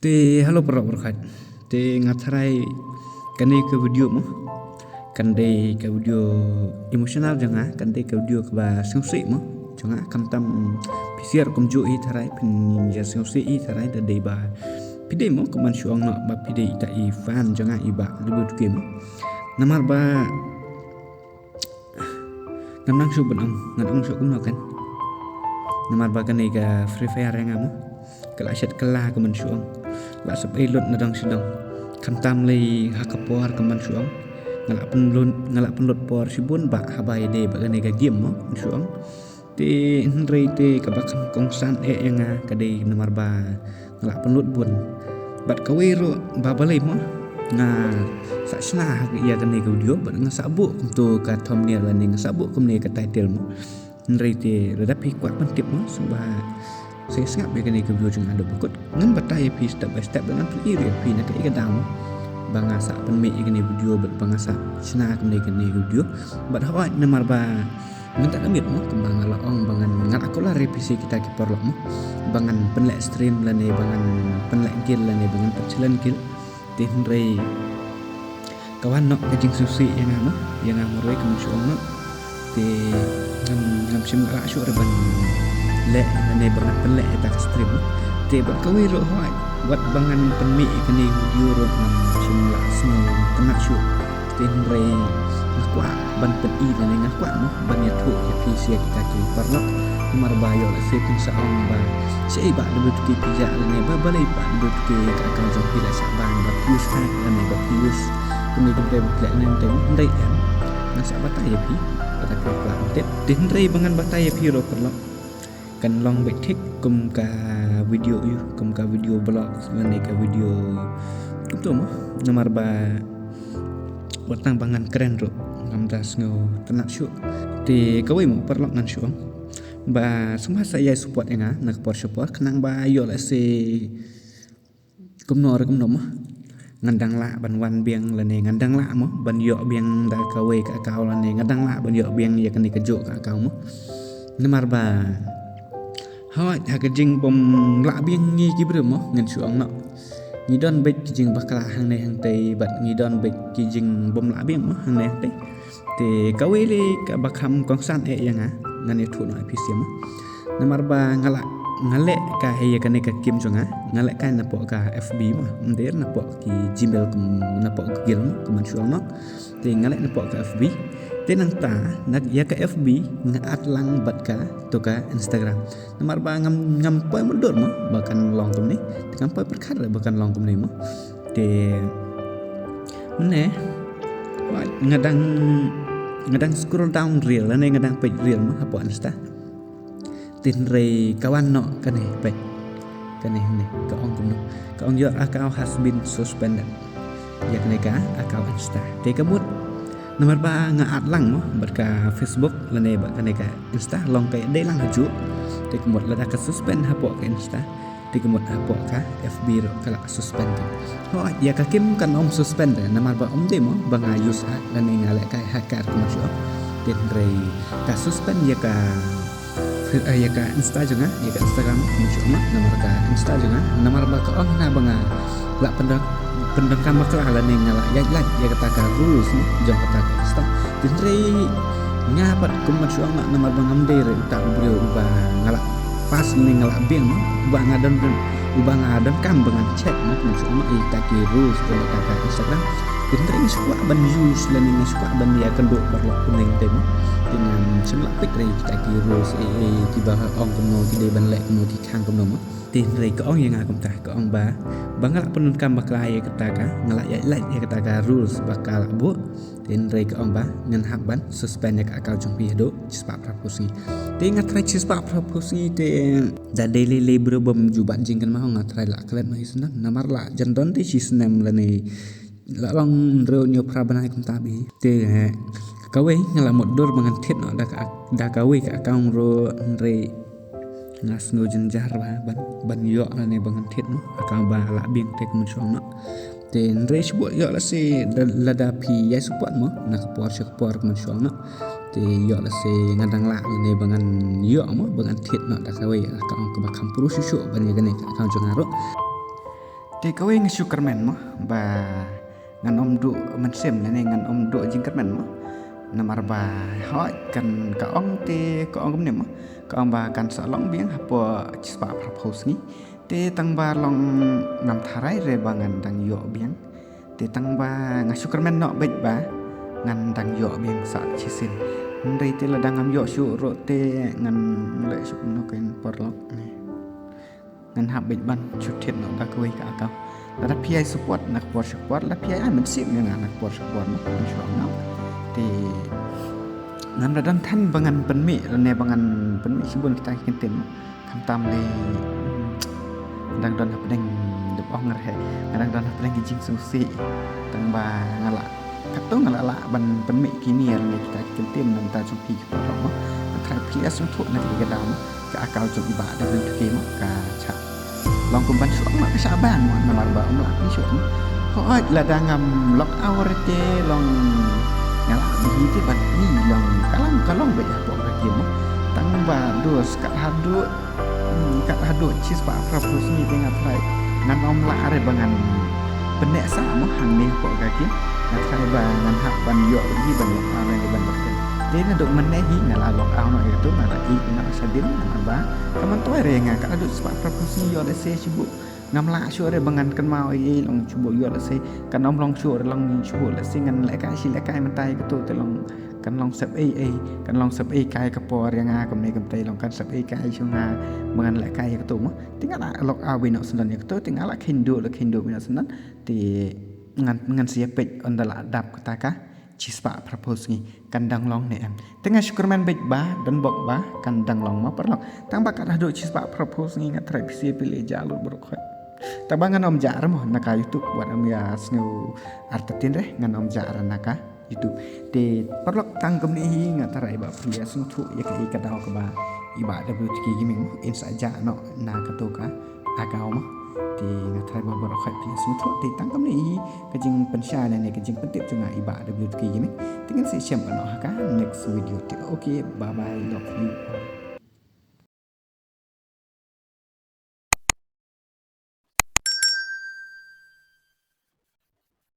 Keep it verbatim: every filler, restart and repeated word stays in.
Te hello para para khat. Te nga tharai kane ka video mo, kan dei ka video emotional jong nga, kan dei ka video kaba sngewsih mo jong nga. Khamtam phi sngewsih kumjuh hi tharai, phin ïa sngewsih hi tharai, da dei ba phi dei mo ka man shu ong noh ba phi dei ita i fan jong nga i Bah W two K mo. Namar ba ngam nang shu ban ong, ngan ong shu kumno kan. Namar ba kane ka Free Fire ïa nga mo, ka la shet ka la ka man shu ong, la sep ei lut na dong shi dong. Khamtam lei ha ka por ka man shu ong, nga la pynlut, nga la pynlut por shibun ba haba ïadei ba kane ka game mo man shu ong. Te hynrei te kaba kham kongsan eh ïa nga ka dei namar ba nga la pynlut bun. Bad kawei ruh ba balei mo, nga sa shna ha ka ïa kane ka video bad nga sa buh kumto ka thumbnail lane nga sa buh kumne ka title mo. Hynrei te lada phi kwah ban tip mo, sngewbha sa sngap ïa kane ka video jong nga haduh ba kut. Ngan batai ïa phi step by step, ngan pyni ïa phi na kaei ka daw mo ba nga sa pynmih ïa kane video bad ba nga sa shna kumne kane ka video. Bad hooid namar ba mynta ka miet mo, kumba nga la ong ba ngan, ngan kular ïa phi shi kita ki paralok mo, ba ngan pynleh stream lane ba ngan pynleh guild lane ba ngan pynchallenge guild. Te hynrei ka wan noh ka jingsngewsih ïa nga mo, ïa nga marwei ka man shu ong noh. Te ngam, ngam shym lah shuh ruh ban leh lane ba ngan pynleh ïa ta ka stream mo. Te bad kawei ruh hooid, wat ba ngan pynmih ïa kane video ruh ngam shym lah sngewtynnat shuh. Te hynrei nga kwah ban pyni lane nga kwah mo ban ïathuh ïa phi shi kita ki paralok. Namar ba ïoh lehse phin sa ong ba shaei Bah W two K phi ïa lane ba balei Bah W two K ka account jong phi la sah ban ba phi use hack lane ba phi use kumne kumne ba phi leh lane te mo. Hynrei em, ngan sa batai ïa phi lada phi kwah ban tip. Te hynrei ba ngan batai ïa phi ruh paralok, kan long beit thik kum ka video ïa, kum ka video blog lane ka video kumto mo. Namar ba wat tang ba ngan kren ruh ngam da sngewtynnat shuh. Te kawei mo paralok ngan shu ong ba sngewbha sa ïai support ïa nga na ka por sha por, khnang ba ïoh lehse kumno ruh kumno mo, ngan dang lah ban wan biang lane ngan dang lah mo ban ïoh biang da kawei ka account lane ngan dang lah ban ïoh biang ïa kane kajuh ka account mo. Namar ba hooid ha ka jingbym lah biang ngi ki briew mo, ngan shu ong noh, ngi don beit ki jingbakla hangne hangtei bad ngi don beit ki jingbym lah biang mo hangne hangtei. Te kawei lei kaba kham kongsan eh ïa nga, ngan ïathuh noh ïa phi sha mo. Namar ba nga la, nga leh kai ïa kane ka game jong nga, nga leh kai napoh ka F B mo, ym dei napoh ki Gmail kum napoh Google mo, kum man shu ong noh. Te nga leh napoh ka F B. Te nangta na ïa ka F B nga add lang bad kato ka Instagram. Namar ba ngam, ngam poi mutdur mo ba kan long kumne, te ngam poi pyrkhat ba kan long kumne mo. Te mynne nga dang, nga dang scroll down reel lane nga dang peit reel mo hapoh Insta. Te hynrei ka wan noh kane, peit kane, ne ka ong kumno, ka ong your account has been suspended. Ïa kane ka account Insta. Te ka mut namar ba nga add lang mo bad ka Facebook lane bad kane ka Insta, long ka dei lang hajuh. Te ka mut lada ka suspend hapoh ka Insta, te ka mut hapoh ka F B ruh ka la suspend. Hooid, ïa ka game kan ym suspend namar ba ym dei mo ba nga use hack lane nga leh kai hacker kumno shuh. Te hynrei ka suspend ïa ka, ïa ka Insta jong nga, ïa ka Instagram kumno shuh mo, namar ka Insta jong nga, namar ba ka ong na ba nga la pyndonkam bakla lane nga la ïaid lait ïa kata ka rules mo jong kata ka Insta. Te hynrei nga pat kumno shuh mo, namar ba ngam dei ruh uta u briew uba nga la pass ne nga la biang mo, uba nga don, uba nga donkam ba ngan check mo, kumno shuh mo ïa kita ki rules jong kata ka Instagram. Te hynrei nga shu kwah ban use lane nga shu kwah ban ïakynduh paralok kumne te mo. Te ngam shym la peit ruh ïa kita ki rules, ei ei kiba ong kumno, ki dei ban leh kumno, ki khang kumno mo. Te hynrei ka ong ïa nga kumta, ka ong ba, ba nga la pyndonkam bakla ïa kata ka, nga la ïaid lait ïa kata ka rules ba ka la buh. Te hynrei ka ong ba ngan hap ban suspend ïa ka account jong phi haduh shispah phra phew sngi. Te nga tharai shispah phra phew sngi te da dei lei lei briew bym ju bat jingkynmaw, nga tharai la klet noh hi snem namar la jan don te shi snem lane la long hynriew hynñiew phra bnai kumta bha. Te kawei nga la mutdur ba ngan thied noh da ka, da kawei ka account ruh, hynrei nga sngew jynjar bha ban, ban ïoh lane ba ngan thied noh account ba la biang te kumno shuh noh. Te hynrei shu buh ïoh lehse da, lada phi ïai support mo na ka por sha ka por kumno shuh noh. Te ïoh lehse nga dang lah lane ba ngan ïoh mo ba ngan thied noh da kawei ka account kaba kham pyrshah shuh shuh ban ïa kane ka account jong nga ruh. Te kawei nga shu kyrmen mo ba ngan ym duh mynsiem lane ngan ym duh jingkyrmen mo. Namar ba hooid kan ka ong te ka ong kumne mo. Ka ong ba kan sa long biang hapoh chispah phraphew sngi. Te tang ba long ngam tharai re ba ngan dang ïoh biang. Te tang ba nga shu kyrmen noh beit ba ngan dang ïoh biang sa shisien. Hynrei te lada ngam ïoh shuh ruh te ngan leh shuh noh kein paralok. Ngan hap beit ban shu thied noh da kawei ka account. Lada phi ai support na ka por sha ka por, lada phi ai mynsiem ïa nga na ka por sha ka por, ngan shu ong noh. Te ngam da don than ba ngan pynmih lane ba ngan pynmih shibun kita ki kyntien. Khamtam lei, hmm, dang don hapdeng, dep ong re, nga dang don hapdeng ki jingsngewsih. Tang ba nga lah, katto nga lah lah ban pynmih kine lane kita ki kyntien na ka bynta jong phi ki paralok mo. Nga tharai phi ïa sngewthuh na kane ka daw mo. Ka account jong i Bah W T K mo ka shah long kum ban shu ong ma ka shah ban mo, namar ba ym lah pynshut mo. Hooid lada ngam log out re te long nga lah bha hi te ban i long ka long ka long beit hapoh ka game mo. Tang ba dur skat haduh, hmm, kat haduh chispah phraphew sngi te nga tharai ngan ym lah re ba ngan pyneh sah mo hangne hapoh ka game. Nga tharai ba ngan hap ban ïoh ïa ban log out re ban log in. Te naduh mynne hi nga la log out noh ïa katu, nga la ïeh noh shadien namar ba ka myntoi re nga kat haduh chispah phraphew sngi ïoh lehse shibun ngam lah shuh re ba ngan kynmaw ei ei long shu buh ïoh lehse kan ym long shuh re long shu buh lehse ngan lehkai shi lehkai mynta ïa katu te long kan long sep ei ei kan long sep ei kai ka por ïa nga kumne kumta long kan sep ei kai shu nga ba ngan lehkai ïa katu mo. Te nga la log out beit noh syndon ïa katu te nga la kheiñ duh la kheiñ duh beit noh syndon te ngan ngan sa ïa peit ynda la dap kata ka chispah phraphew sngi kan dang long ne em. Te nga shu kyrmen beit ba don bok ba kan dang long mo paralok. Tang ba kat haduh chispah phraphew sngi nga tharai phi shu phi leh ja lut baroh khoit. Tang ba ngan ym jah re mo na ka YouTube wat ym ïa sngew artatien re ngan ym jah re na ka YouTube. Te paralok tang kumne hi nga tharai ba phi ïa sngewthuh ïa kaei ka daw kaba i Bah W T K Gaming in sa jah noh na katu ka account mo. Te nga tharai ba baroh khoit phi ïa sngewthuh te tang kumne hi ka jingpynshai lane ka jingpyntip jong nga i Bah W T K Gaming. Te ngin sa ïashem noh ha ka next video te. Okay, bye bye, love you.